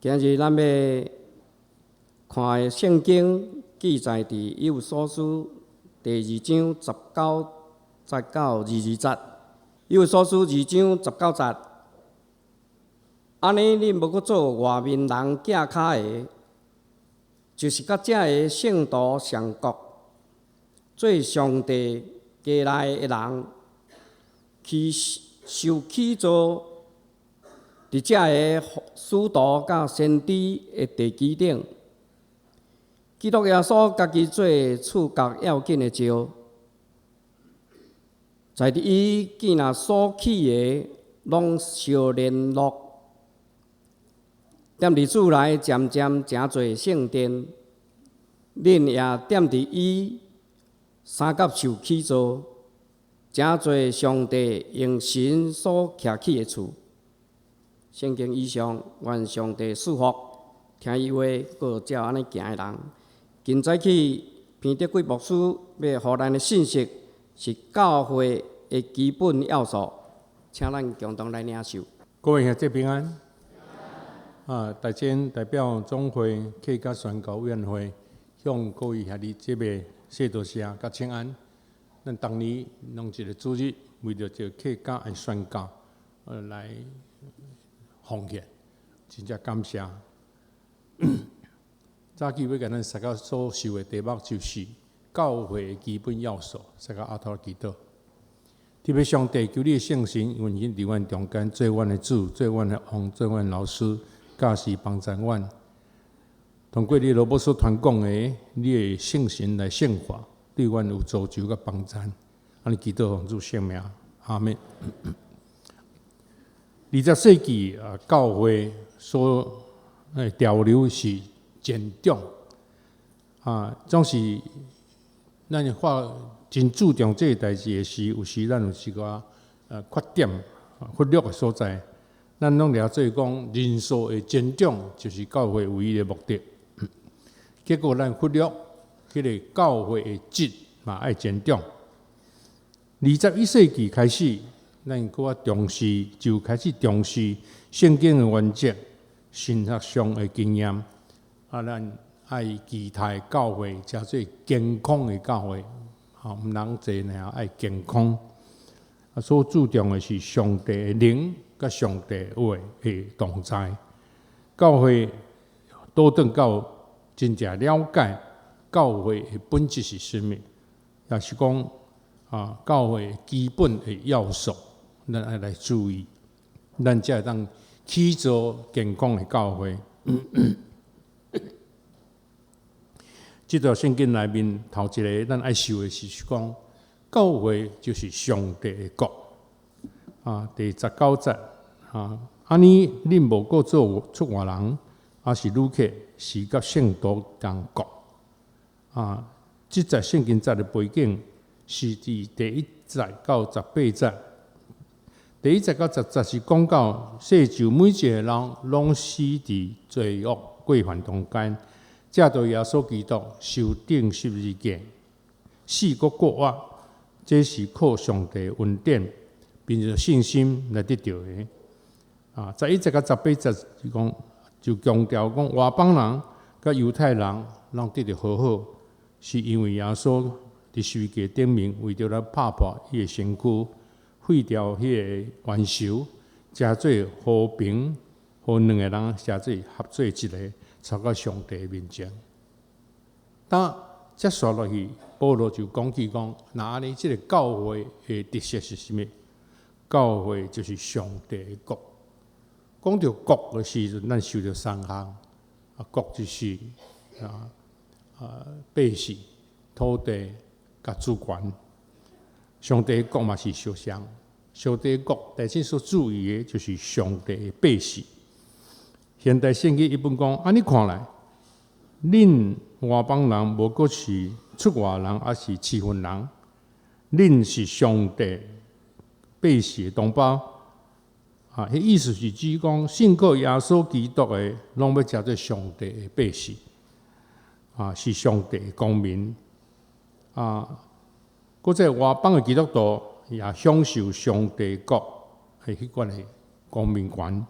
今日咱欲看的聖經記載佇以弗所書第二章十九節到22節。以弗所書二章十九節，按呢恁無閣做外面人寄跤的，就是佮遮个聖徒相國，做上帝家內的人，去受起造，佇遮个使徒佮先知的地基頂，基督耶穌家己做厝角要緊的石，在佇伊建若所起的，攏相聯絡，踮佇主內漸漸成做聖殿，恁也踮佇伊相佮受起造，成做上帝用神所徛起的厝。聖經以上，願上帝賜福，聽伊話，閣照按呢行的人。今早起，彭德貴牧師欲予咱的信息是教會的基本要素，請咱共同來領受。各位兄弟平安。啊，大先代表總會客家宣教委員會向各位兄弟姐妹說多謝佮請安。咱逐年攏一个主日，為著這個客家的宣教，來奉獻，真正感謝。早起欲共咱相佮所受的題目就是教會的基本要素，相佮阿頭祈禱。特別上帝，求你的聖神運行佇阮中間，做阮的主，做阮的王，做阮的老師，教示幫助阮。通過你羅伯所傳講的，你的聖神來聖化，對阮有造就佮幫助。按呢祈禱奉主聖名，阿們。20世紀啊，教會所潮流是增長啊，總是咱發真注重這个代誌的時，有時咱有一寡缺點忽略的所在。咱攏掠做講人數的增長就是教會唯一的目的，結果咱忽略彼个教會的質嘛愛增長。21世紀開始，咱閣較重視，就開始重視聖經的原則、神學上的經驗。啊，咱愛期待教會成做健康的教會，吼，毋通濟爾愛健康。啊，所注重的是上帝的靈佮上帝話的同在。教會倒轉到真正了解教會的本質是啥物，也是講啊，教會基本的要素，咱愛來注意，咱才會當起造健康的教會。這段聖經內面頭一个咱愛受的是講，教會就是上帝的國。啊，第十九節啊，按呢恁無閣做出外人，抑是旅客，是佮聖徒仝國。啊，這節聖經節的背景是佇第一節到十八節。第一節到十節是講到世上每一个人攏死佇罪惡過犯中間，藉著耶穌基督受釘十字架，死閣復活，這是靠上帝恩典，憑著信心來得著的。啊，11節佮18節是講，就強調講外邦人佮猶太人攏得著和好，是因為耶穌佇十字架頂面為著來拍破彼个身軀，廢掉彼个冤仇，成做和平，予兩个人成做合做一个，跙到上帝面前。當接續落去，保羅就講起講，若按呢，這个教會的特色是啥物？教會就是上帝的國。講著國的時陣，咱想著三項。啊，國就是百姓、土地佮主權。上帝的國嘛是相像。上帝的國，大先所注意的就是上帝的百姓。現代聖經譯本講，按呢看來，恁外邦人無閣是出外人，抑是市份人，恁是上帝百姓的同胞。啊，彼意思是指講，信靠耶穌基督的，攏欲成做上帝的百姓，啊，是上帝的公民。啊，閣再外邦的基督徒也享受上帝國的彼款的公民權。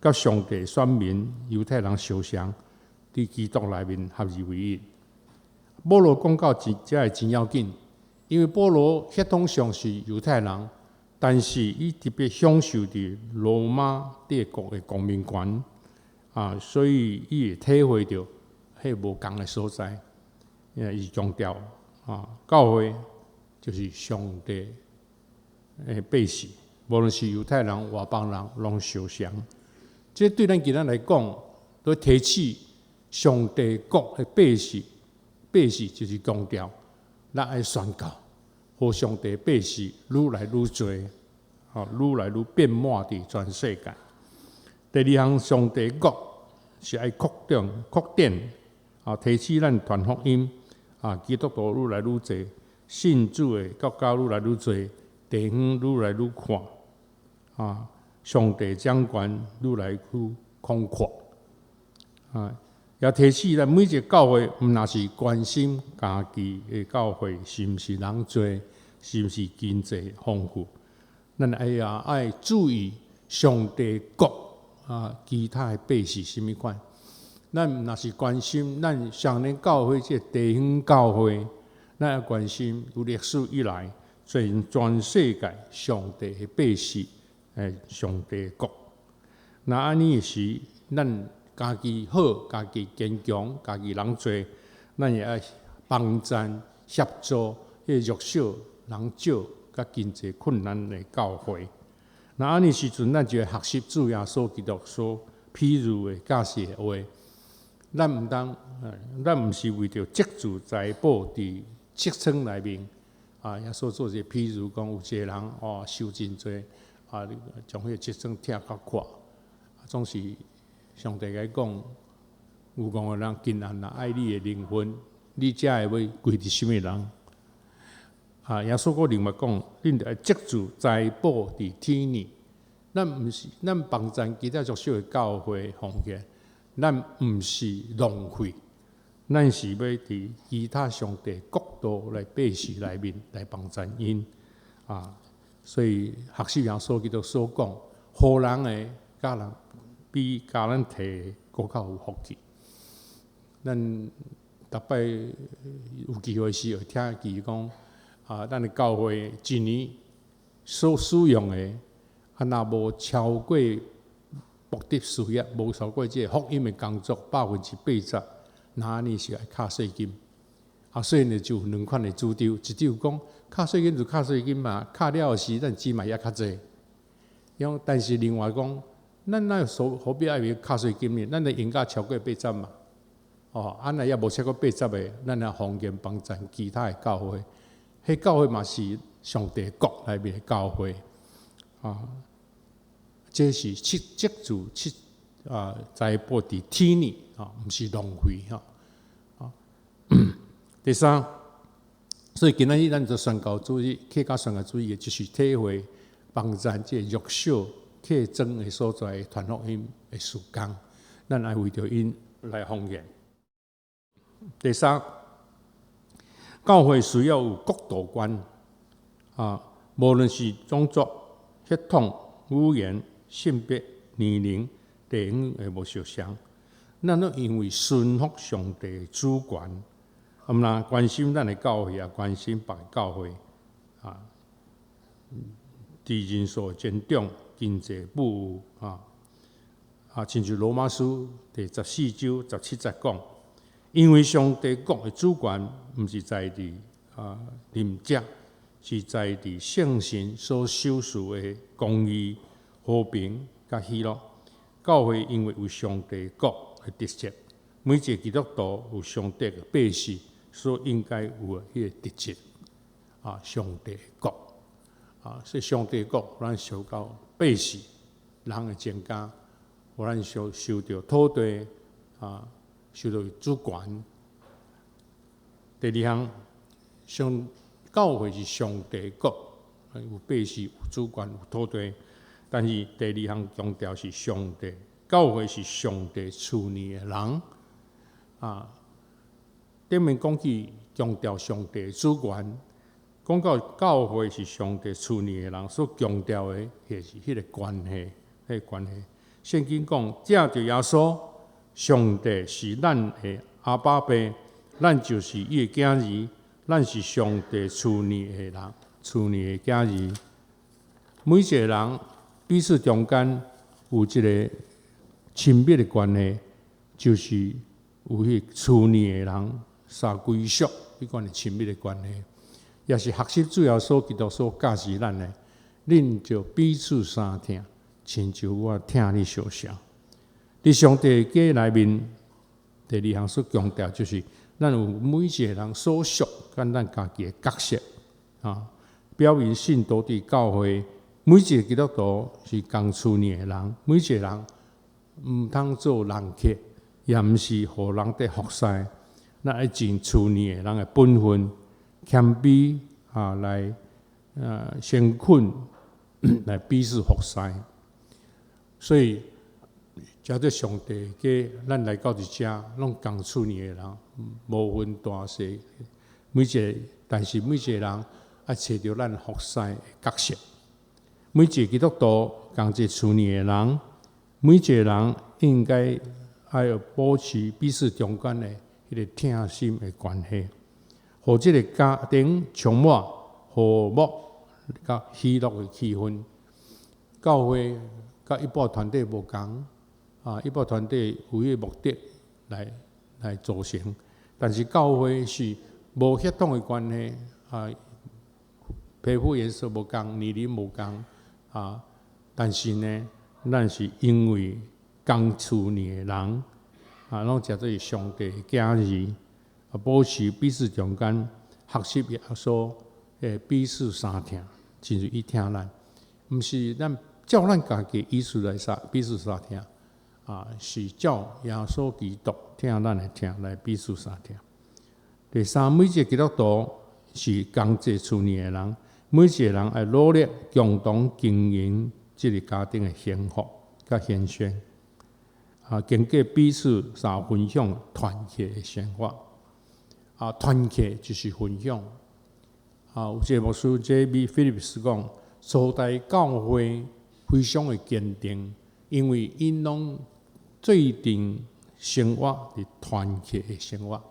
佮上帝選民猶太人相像，佇基督內面合二為一。保羅講到這遮會真要緊，因為保羅血統上是猶太人，但是伊特別享受佇羅馬帝國的公民權啊，所以伊會體會著彼無仝的所在。因為伊強調啊，教會就是上帝的百姓，無論是猶太人、外邦人，攏相像。這對咱今仔來講，都提起上帝國的百姓，百姓就是強調咱愛宣告，予上帝百姓愈來愈濟，吼，愈來愈遍滿佇全世界。第二項，上帝國是愛擴張、擴展，啊，提起咱傳福音，啊，基督徒愈來愈濟，信主的國家愈來愈濟，地方愈來愈闊，啊，上帝掌權愈來愈廣闊，啊，也提醒咱每一個教會，毋若是關心家己的教會是毋是人濟，是毋是經濟豐富，咱愛也愛注意上帝國啊，其他的百姓啥物款。咱毋若是關心咱雙連教會這個地方教會，咱也關心有歷史以來全世界上帝的百姓，上帝國。若按呢時，咱家己好，家己堅強，家己人濟，咱也愛幫贊協助彼個弱小、人少、佮經濟困難的教會。若按呢時陣，咱就會學習主耶穌基督所譬喻的教示的話。咱毋通，咱毋是為著積聚財寶佇疽瘡內面。啊，耶穌做一個譬喻，講有一個人哦，收真濟，啊，將彼個疽瘡拆較闊，總是上帝共伊講，有五個人近暗若愛你的靈魂，你才會欲歸佇啥物人？啊，耶穌閣另外講，恁著愛積聚財寶佇天裡。咱毋是，咱幫贊其他弱小的教會奉獻，咱毋是浪費，咱是欲佇其他上帝國度來百姓內面來幫贊𪜶啊。所以學習耶穌基督所講，予人的佮人比共咱提的閣較有福氣。咱逐擺有機會時會聽見講啊，咱的教會一年所使用的，啊，若無超過牧職事業，無超過這個福音的工作80%，那按呢是愛敲稅金。啊，所以呢就有兩款的主張，一張講敲稅金就敲稅金嘛，敲了時咱錢嘛也較濟。因但是另外講，咱哪有所何必愛去敲稅金呢？咱就用甲超過八十嘛。哦，啊若猶無超過八十的，咱也奉獻幫贊其他的教會。彼教會嘛是上帝國內面的教會。啊，這是積積聚積啊財寶佇天裡啊，毋是浪費吼。啊，第三，所以今仔日咱做宣教主日，客家宣教主日，就是體會幫贊這個弱小客莊的所在傳福音的事工，咱愛為著𪜶來奉獻。第三，教會需要有國度觀啊，無論是種族、血統、語言、性別、年齡、地方的無相像，咱攏因為順服上帝的主權，毋若關心咱的教會，也關心別個教會啊。佇人數增長、經濟富裕啊，啊，親像羅馬書第14章17節講，因為上帝國的主權毋是在佇啊啉食，是在佇聖神所賞賜的公義、和平佮喜樂。教會因為有上帝國的特質，每一個基督徒有上帝的百姓所應該有的彼個特質啊，上帝國啊，所以上帝國予咱受到百姓人的增加，予咱受著土地啊，受著主權。第二項，上教會是上帝國，有百姓、有主權、有土地。但是第二項強調是上帝教會是上帝賜予的人啊。頂面講起強調上帝主權，講到教會是上帝賜予的人，所強調的，就是彼個關係，彼個關係。聖經講，藉著耶穌，上帝是咱的阿爸父，咱就是伊的囝兒，咱是上帝賜你的人，賜你的囝兒。每一個人彼此中間有一個親密的關係，就是有彼賜你的人相歸屬，彼款的親密的關係，也是學習主耶穌基督所教示咱的。恁著彼此相疼，親像我疼你相像。佇上帝的家內面，第二項所強調就是，咱有每一個人所屬佮咱家己的角色啊，表明信徒佇教會。每一個基督徒是仝厝內的人，每一個人毋通做人客，也毋是予人佇服侍。咱愛盡厝內的人的本分，謙卑啊，來誠懇來彼此服侍。所以，藉著上帝的家，咱來到佇遮，攏仝厝內的人，無分大細。每一個，但是每一個人愛揣著咱服侍的角色。每一個基督徒，仝一個厝內的人，每一個人應該愛保持彼此中間的彼個疼心的關係，予這個家庭充滿和睦佮喜樂的氣氛。教會佮一般團體無仝啊，一般團體有彼個目的來組成，但是教會是無血統的關係啊，皮膚顏色無仝，年齡無仝。啊！但是呢，咱是因為仝厝內的人啊，攏誠做是上帝的囝兒，啊，保持彼此中間學習耶穌的彼此相疼，親像伊疼咱，毋是咱照咱家己意思來相彼此相疼，啊，是照耶穌基督疼咱的疼來彼此相疼。第三，每一個基督徒是仝一個厝內的人。每一個人愛努力共同經營這個家庭的幸福佮興盛，啊，經過彼此相分享團契的生活，啊，團契就是分享。啊，有一個牧師 J.B. Phillips 講，初代教會非常的堅定，因為𪜶攏做陣生活佇團契的生活，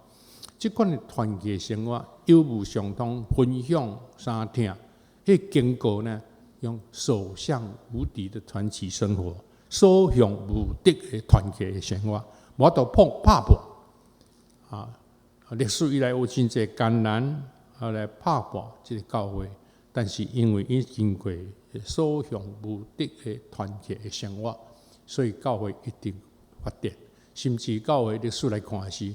這款的團契生活有無相通，分享相疼。彼經過呢，用所向無敵的團體生活，所向無敵的團體的生活，無法度破拍破啊！歷史以來有真濟艱難啊來拍破這個教會，但是因為𪜶經過所向無敵的團體的生活，所以教會一定發展。甚至教會歷史來看是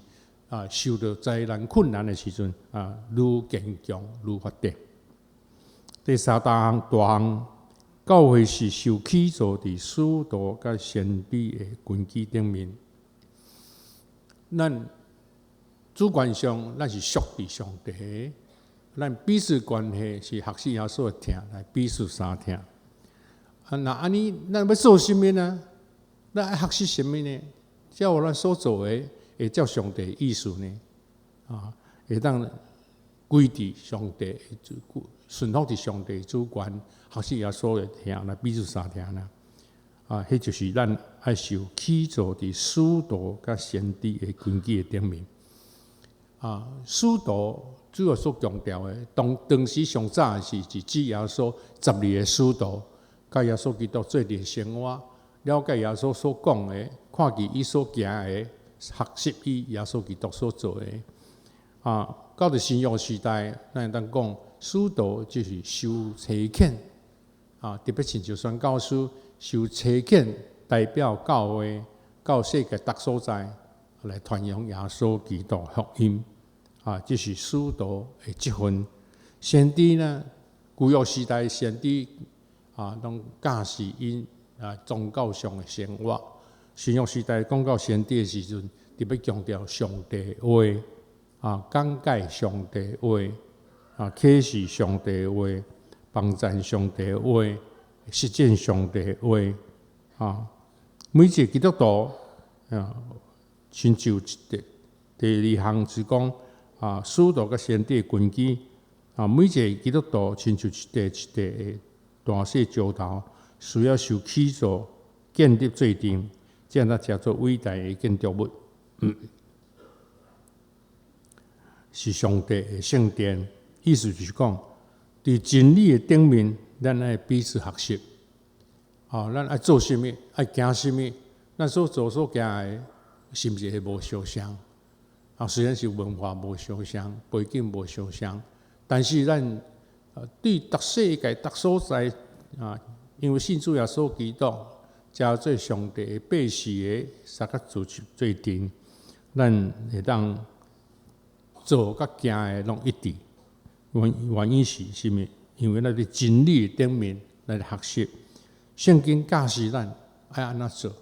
啊，受到災難困難的時陣啊，愈堅強愈發展。第三大項大項，教會是受起造佇使徒佮先知的根基頂面。咱主觀上，咱是屬佇上帝的，咱彼此關係是學習耶穌的疼來彼此相疼。啊，若按呢，咱欲做啥物呢？咱愛學習啥物呢？照咱所做的，會照上帝的意思呢？啊，會當歸佇上帝的主，順服佇上帝主權，學習耶穌的疼來彼此相疼啦。啊，彼就是咱愛受起造佇使徒佮先知的根基的頂面。啊，使徒主要所強調的，當當時上早的是是指耶穌12個使徒，佮耶穌基督做陣生活，了解耶穌所講的，看見伊所行的，學習伊耶穌基督所做的。啊，到佇新約時代，咱會當講，使徒就是受差遣，啊，特別親像宣教師受差遣，代表教會到世界逐所在來傳揚耶穌基督福音，啊，這是使徒的職分。先知呢，舊約時代先知啊，攏教示𪜶啊宗教上的生活。新約時代講到先知的時陣，特別強調上帝的話。啊，講解上帝話，啊，啟示上帝話，幫贊上帝話，實踐上帝話，啊，每一個基督徒啊，親像第二項是講啊，使徒佮先知的根基，啊，每一個基督徒親像一塊一塊的大細石頭，需要受起造建立做陣，這樣才成做偉大的建築物。是上帝的聖殿，意思就是講，佇真理的頂面，咱愛彼此學習。哦，咱愛做啥物，愛行啥物，咱所做所行的，是毋是會無相像？啊，雖然是文化無相像，背景無相像，但是咱對逐世界、逐所在啊，因為信主耶穌基督，成做上帝的百姓的，相佮做做陣，咱會當做佮行的攏一致。原因是啥物？因為咱佇真理的頂面來學習，聖經教示咱愛按怎做，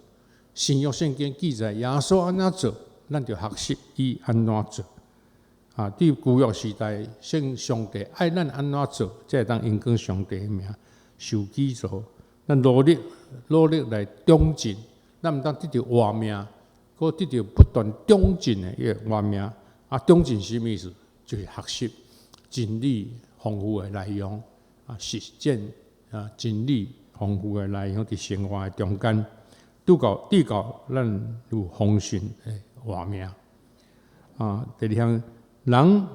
新約聖經記載耶穌按怎做，咱就學習伊按怎做。啊，佇舊約時代，聖上帝愛咱按怎做，才會當榮光上帝的名，受起造。咱努力努力來長進，咱毋當得著活命，閣得著不斷長進的彼个活命。啊，長進是啥物意思？就是學習真理豐富的內容，啊，實踐啊真理豐富的內容佇生活的中間，拄到咱有豐盛的活命。啊，第二項，人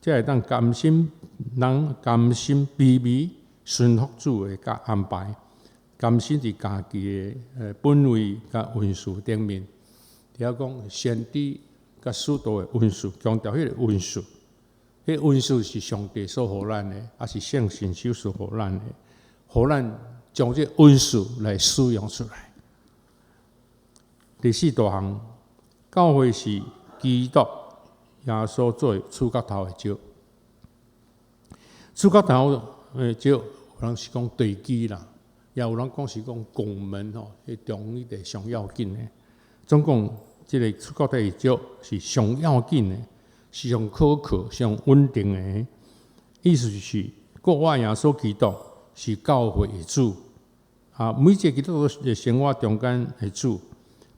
才會當甘心，人甘心卑微順服主的佮安排，甘心佇家己的本位佮恩賜頂面。除了講先知佮使徒的恩賜，強調彼个恩賜，彼個恩賜是上帝所予咱的，抑是聖神所賜予咱的，予咱將這個恩賜來使用出來。第四大項，教會是基督耶穌做厝角頭的石。厝角頭的石，有人是講地基啦，也有人講是講拱門吼，彼中彼個上要緊的。總共，這个厝角頭的石是上要緊的，是上可靠、上穩定的。意思就是，國外耶穌基督是教會的主，啊，每一个基督徒的生活中間的主。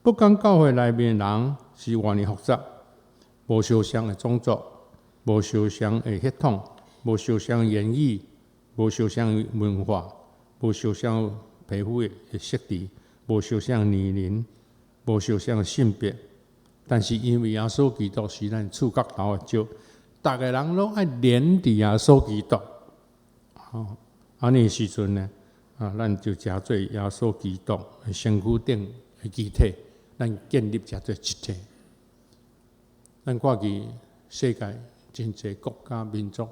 不管教會內面的人是偌爾複雜，無相像的種族，無相像的血統，無相像的言語，無相像的文化，無相像皮膚的色澤，無相像年齡，無相像性別，但是因為耶穌基督是咱厝角頭的石，逐个人攏愛連佇耶穌基督。吼，按呢時陣呢，啊，咱就成做耶穌基督的身軀頂的肢體，咱建立成做一體。咱看見世界真濟國家民族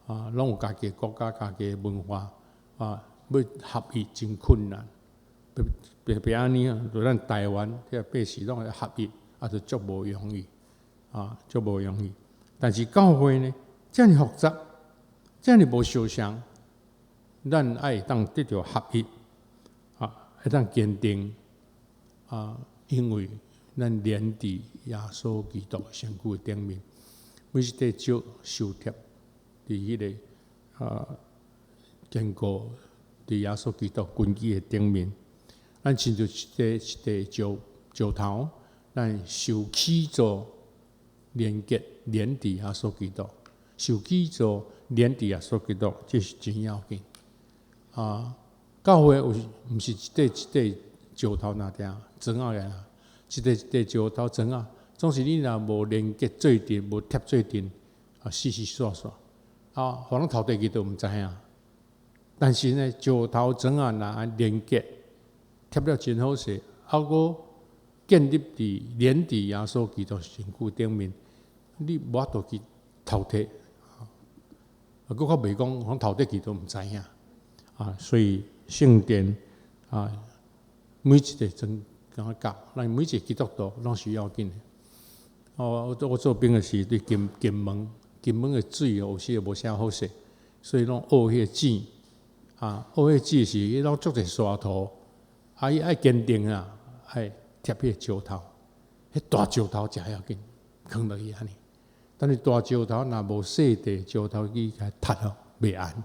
啊，攏有家己的國家、家己的文化啊，欲合一真困難。別別按呢啊，就咱台灣這個百姓攏會合一，啊，就足無容易啊，足無容易。但是教會呢，遮爾複雜，遮爾無相像，咱愛當得著合一啊，會當堅定啊，因為咱連佇耶穌基督身軀的頂面，每一塊石相貼佇彼个啊堅固佇耶穌基督根基的頂面。咱親像一塊一塊石石頭，咱受起造連結連佇耶穌基督，受起造連佇耶穌基督，這是真要緊啊！教會有毋是一塊一塊石頭爾爾，磚仔爾，一塊一塊石頭磚仔，總是你若無連結做陣，無貼做陣，啊，死死煞煞，啊，予人頭地去都毋知影。但是呢，石頭磚仔若連結貼了真好勢，啊，閣建立佇連佇耶穌基督身軀頂面，你無法度去偷提，啊，閣較袂講，予偷提去都毋知影，啊，所以聖殿啊，每一個磚敢若教，咱每一個基督徒攏是要緊的。哦，我做兵的時，佇金門，金門的水有時無啥好勢，所以攏挖彼個井，啊，挖彼個井時，彼攏足濟沙土，啊，伊愛堅定啊，愛貼彼個石頭，彼大石頭誠要緊，囥落去按呢。但是大石頭若無細塊石頭去共踢哦，袂按。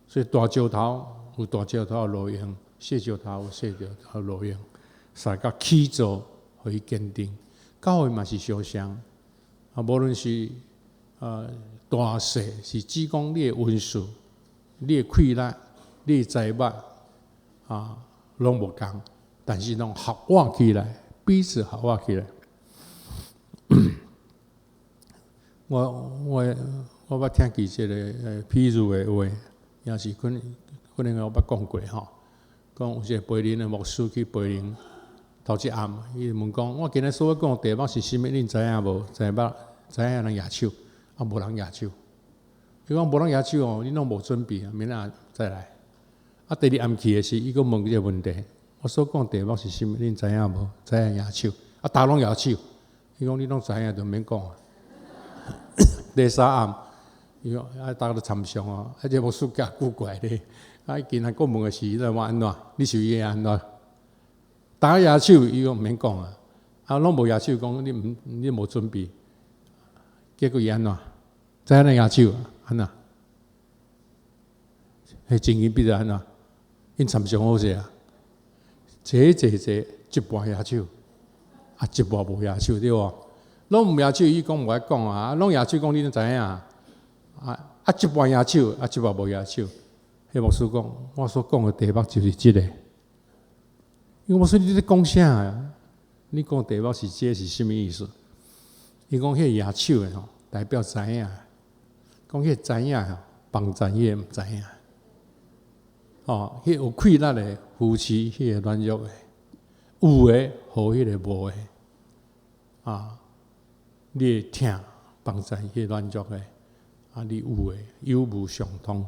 所以大石頭有大石頭的路用，細石頭有細石頭的路用，相佮起造，予伊堅定。教會嘛是相像，啊，無論是大細，是指講你的恩賜、你的氣力、你的財物啊，攏無仝。但是攏合和起來，彼此合和起來。我捌聽見這个譬喻的話，也是可能我捌講過吼。講有一個培靈的牧師去培靈，頭一暗，伊問講：我今日所講的題目是啥物？恁知影無？知影？知影人舉手，啊，無人舉手。伊講無人舉手哦，恁攏無準備啊，明仔再來。啊，第二暗去的時，伊閣問這個問題：我所講題目是啥物？恁知影無？知影舉手，啊，逐家攏舉手。伊講你攏知影，就毋免講啊。第三暗，伊講啊，逐家都參詳哦，啊，這牧師較古怪咧。啊，今仔閣問的是，你話按怎？你是伊按怎？逐家舉手，伊講毋免講啊。啊，攏無舉手，講你毋你無準備。結果伊按怎？知影舉手，按怎？彼情形變做按怎？𪜶參詳好勢啊！坐坐坐，一半舉手，啊，一半無舉手，對無？攏毋舉手，伊講無愛講啊！攏舉手講你攏知影啊！啊，一半舉手，啊，一半無舉手。彼牧師講，我所講的題目就是這个。伊講牧師，你咧講啥啊？你講題目是這是啥物意思？伊講彼個舉手的吼，代表知影。講彼個知影吼，幫贊彼個毋知影。哦，彼有氣力的扶持彼個軟弱的，有的予彼个無的。啊，你的疼幫贊彼個軟弱的，啊，你有的有無相通。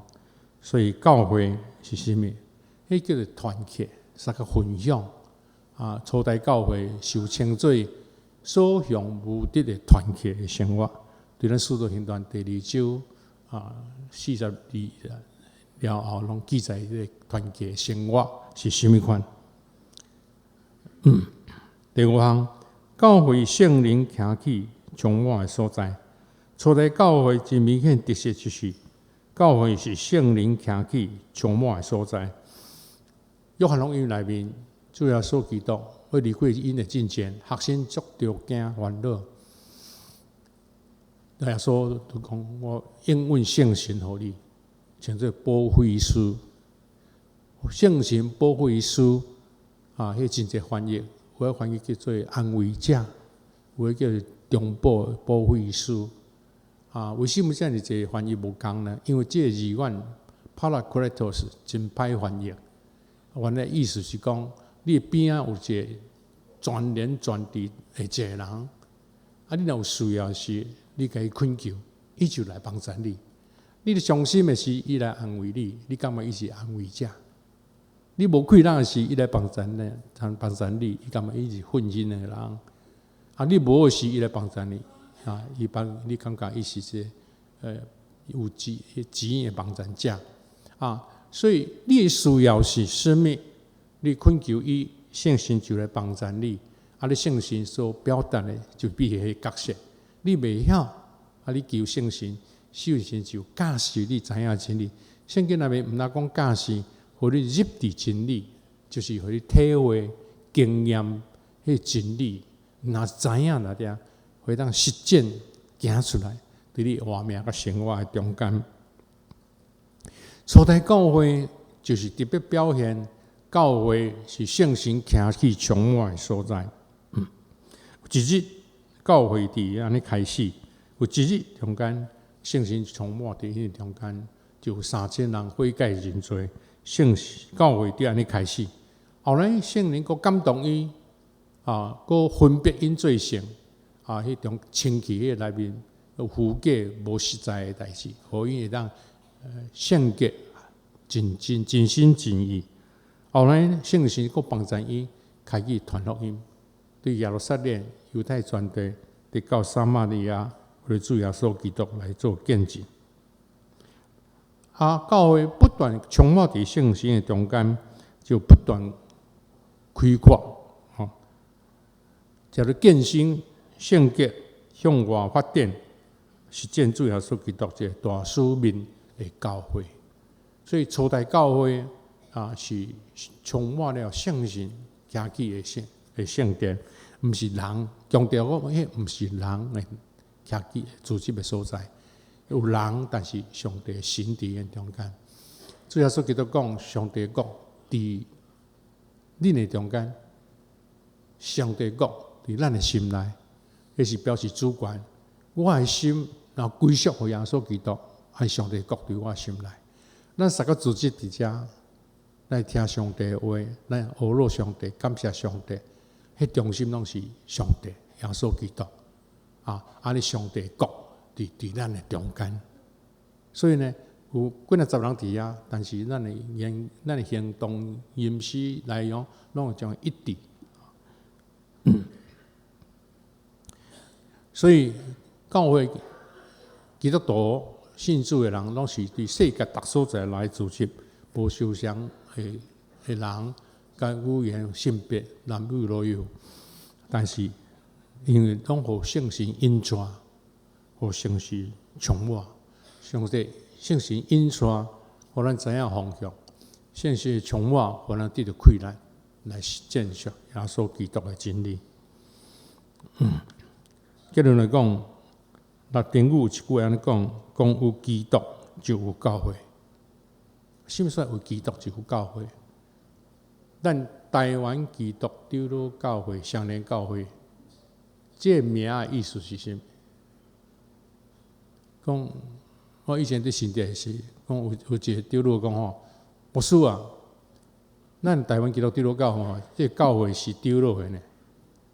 所以教會是啥物？彼叫做團契，相共分享。啊，初代教會受稱做所向無敵的團契的生活。佇咱使徒行傳第二章啊42了後，攏記載這个團契生活是啥物款。第五項，教會聖靈興起充滿的所在。初代教會真明顯特色就是，教會是聖靈興起充滿的所在。約翰福音內面，主耶穌基督欲離開𪜶的進前，學生足著驚煩惱。耶穌就講：我應允聖神予你，稱做保惠師。聖神保惠師啊，彼真濟翻譯，有的翻譯叫做安慰者，有的叫做中保保惠師。啊，為什麼遮爾濟翻譯無仝呢？因為這個字眼 Parakletos 真歹翻譯。原來意思是講，你邊仔有一個全能全智的一個人，啊，你若有需要時，你共伊懇求，伊就來幫助你。你傷心的時，伊來安慰你，你感覺伊是安慰者；你無氣力的時，伊來幫助你，幫助你，伊感覺伊是奮興的人。啊，你無的時，伊來幫助你，啊，伊幫你感覺伊是這個有錢錢的幫助者。啊，所以你的需要是啥物？你懇求伊，聖神就來幫助你。啊，你聖神所表達的就變彼个角色。你袂曉，啊，你求聖神，聖神就教示你知影真理。聖經內面毋但講教示，予你入佇真理，就是予你體會經驗彼真理。若知影那點，會當實踐行出來，佇你活命佮生活的中間。初代教會就是特別表現教會是聖神興起充滿的所在。一日教會佇按呢開始，有一日中間聖神充滿佇彼中間，就有3000人悔改認罪。聖教會佇按呢開始，後來聖靈閣感動伊，啊，閣分別𪜶做聖，啊，彼種清氣彼內面有虛假無實在的代誌，予𪜶會當聖潔，盡盡盡心盡意。後來聖神閣幫助伊開始傳福音，對耶路撒冷、猶太全地，直到撒瑪利亞，為主耶穌基督來做見證。啊，教會不斷充滿佇聖神的中間，就不斷開闊，吼，叫做建新聖潔向外發展，實踐主耶穌基督這個大使命的教會。所以初代教會啊，是充滿了聖神興起的聖殿，毋是人強調講，彼毋是人的興起組織的所在，有人，但是上帝神佇𪜶中間。主耶穌基督講，上帝國佇恁的中間，上帝國佇咱的心內，彼是表示主權。我的心若歸屬予耶穌基督，愛上帝國佇我心內。咱三個組織佇遮來聽上帝話，來學樂上帝，感謝上帝。彼中心攏是上帝耶穌基督啊！按呢上帝國佇咱的中間。所以呢，有幾若十人佇遐，但是咱的言、咱的行動、飲食內容，攏會將一致。所以教會基督徒信主的人，攏是佇世界逐所在來組織，無受傷的人，佮語言、性別、男女老幼。但是因為攏予聖神引帶，予聖神充滿，上帝聖神引帶，予咱知影方向，聖神充滿，予咱得著氣力來實踐上耶穌基督的真理。結論來講，拉丁語有一句話按呢講：講有基督就有教會。啥物說有基督就有教會？咱台灣基督長老教會、雙連教會，這個名的意思是啥物？講我以前佇新竹時，講有一個長老講吼，牧師啊，咱台灣基督長老教會吼，這個教會是長老的呢，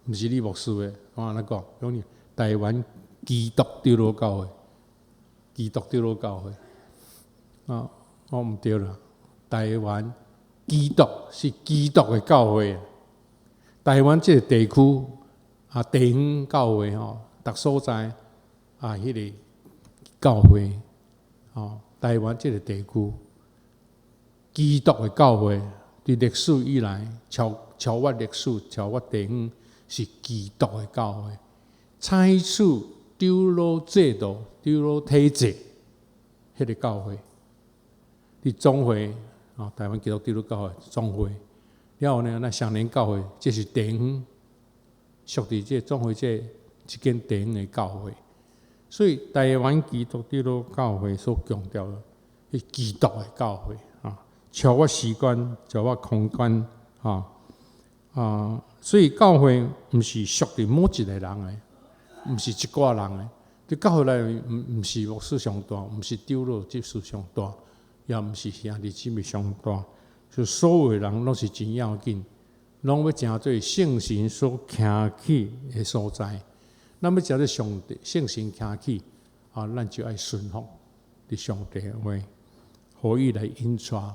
毋是你牧師的。我按呢講，講你台灣基督長老教會，基督長老教會，啊，我毋對啦，台灣基督是基督的教會，台灣這個地區啊，地方教會吼，逐所在啊，彼個教會吼，台灣這個地區基督的教會，佇歷史以來，超越歷史，超越地方，是基督的教會，採取長老制度、長老體制，彼個教會，佇總會啊，台灣基督長老教會總會，了後呢，咱雙連教會，這是地方屬佇這個總會這一間地方的教會，所以台灣基督長老教會所強調的，是基督的教會啊，超越時間，超越空間啊啊，所以教會毋是屬佇某一個人的，毋是一寡人的。佇教會內面，毋是牧師上大，毋是長老執事上大，也毋是兄弟姊妹上大，就所有的人攏是真要緊，攏欲成做聖神所徛起的所在。咱欲成做上帝聖神徛起，啊，咱就愛順服佇上帝的話，予伊來引帶，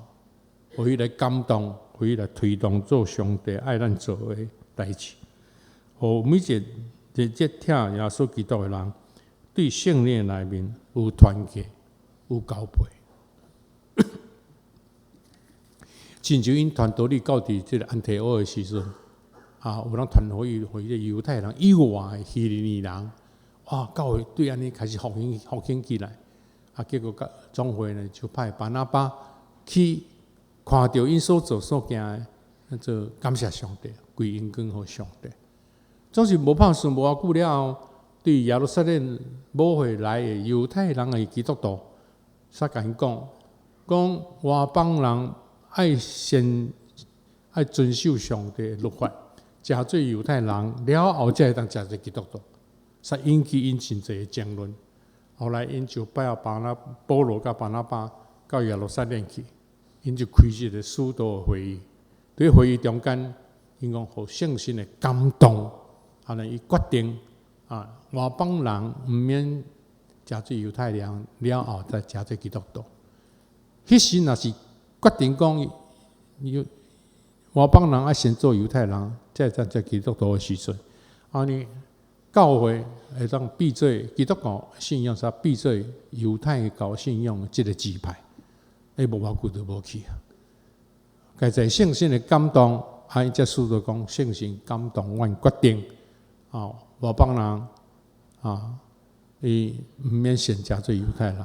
予伊來感動，予伊來推動做上帝愛咱做的代誌。予每一個日日疼耶穌基督的人，對聖靈內面有團結、有交陪。親像𪜶傳道理到佇這個安提阿的時陣，啊，有人傳福音予彼個猶太人以外的希利尼人，哇，教會對按呢開始復興復興起來。啊，結果總會呢就派巴拿巴去看著𪜶所做所行的，做感謝上帝，歸榮光予上帝。總是無拍算無偌久了後，對耶路撒冷母會來的猶太人的基督徒，煞共𪜶講，講外邦人愛先愛遵守上帝的律法，成做猶太人了後，才會當成做基督徒，煞引起𪜶真濟的爭論。後來𪜶就派巴拿保羅佮巴拿巴到耶路撒冷去，𪜶就開一個使徒的會議。佇會議中間，𪜶講予聖神的感動，按呢伊決定啊，外邦人毋免成做猶太人了後，再成做基督徒。彼時若是決定講，外邦人愛先做猶太人，再做基督徒的時陣，按呢教會會當變做基督教信仰，煞變做猶太教信仰這個支派，欸，無偌久就無去啊。佳哉聖神的感動，啊，𪜶這使徒講聖神感動阮決定，哦，外邦人啊，伊毋免先成做猶太人，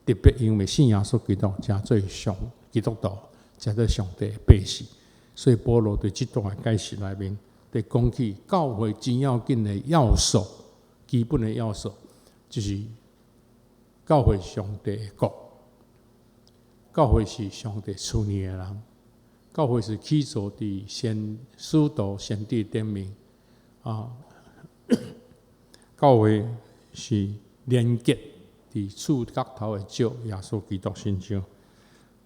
特別因為信耶穌基督，成做上基督徒，成做上帝的百姓。所以保羅佇這段的解釋內面，佇講起教會真要緊的要素，基本的要素，就是教會上帝的國，教會是上帝賜你的人，教會是起造佇先使徒先知頂面啊，教會是連結佇賜角頭的石耶穌基督身上。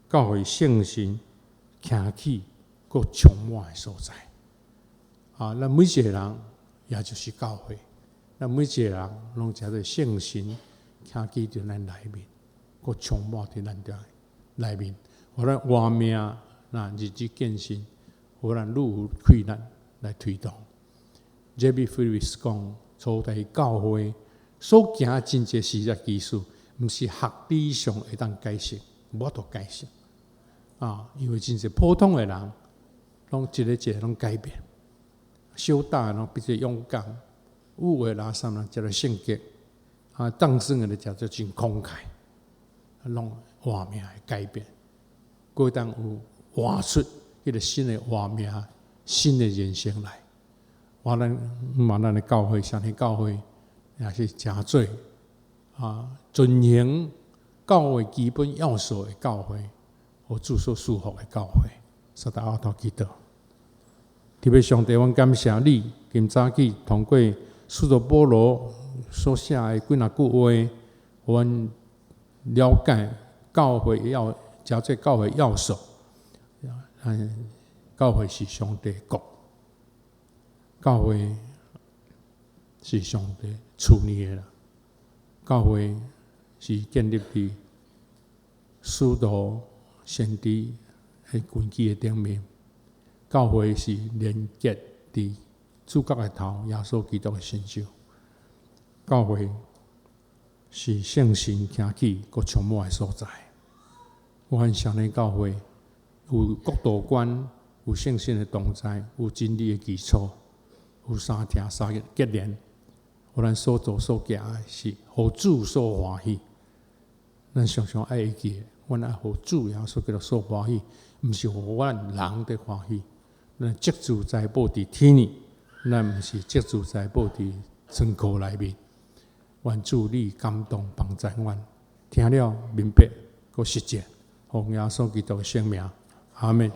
教會聖神徛起閣充滿的所在啊！咱每一个人也就是教會，咱每一个人攏成做聖神徛起佇咱內面，閣充滿佇咱遮內面，予咱活命，若日子見身，予咱愈有氣力來推動。J.B. Phillips 講，初代教會所行真濟神蹟奇事，毋是學理上會當解釋，無法度解釋。啊，因為真濟普通的人，攏一個一個攏改變，小膽攏變做勇敢，有的垃圾人食了聖潔，啊，當生的食做真慷慨，攏活命的改變，閣當有活出一個新的活命、新的人生來。我咱嘛，咱的教會，上天教會也是誠做啊，遵行教會基本要素的教會。予主所祝福的教會，實在阿頭祈禱。特別上帝，阮感謝你，今早起通過使徒保羅所寫的幾若句話，阮了解教會要誠濟教會要素。教會是上帝國，教會是上帝賜你的啦。教會是建立佇使徒先知的根基的頂面，教會是連結佇主角的頭耶穌基督的身上，教會是聖神徛起閣充滿的所在。阮相信教會有國度觀，有聖神的同在，有真理的基礎，有三聽三結連，予咱所做所行的是予主所歡喜。咱常常愛會記，阮愛予主耶穌基督所歡喜，毋是予阮人的歡喜。咱積聚財寶佇天裡，咱毋是積聚財寶佇倉庫內面。願主你感動幫助阮，聽了明白，閣實踐，奉耶穌基督的聖名，阿門。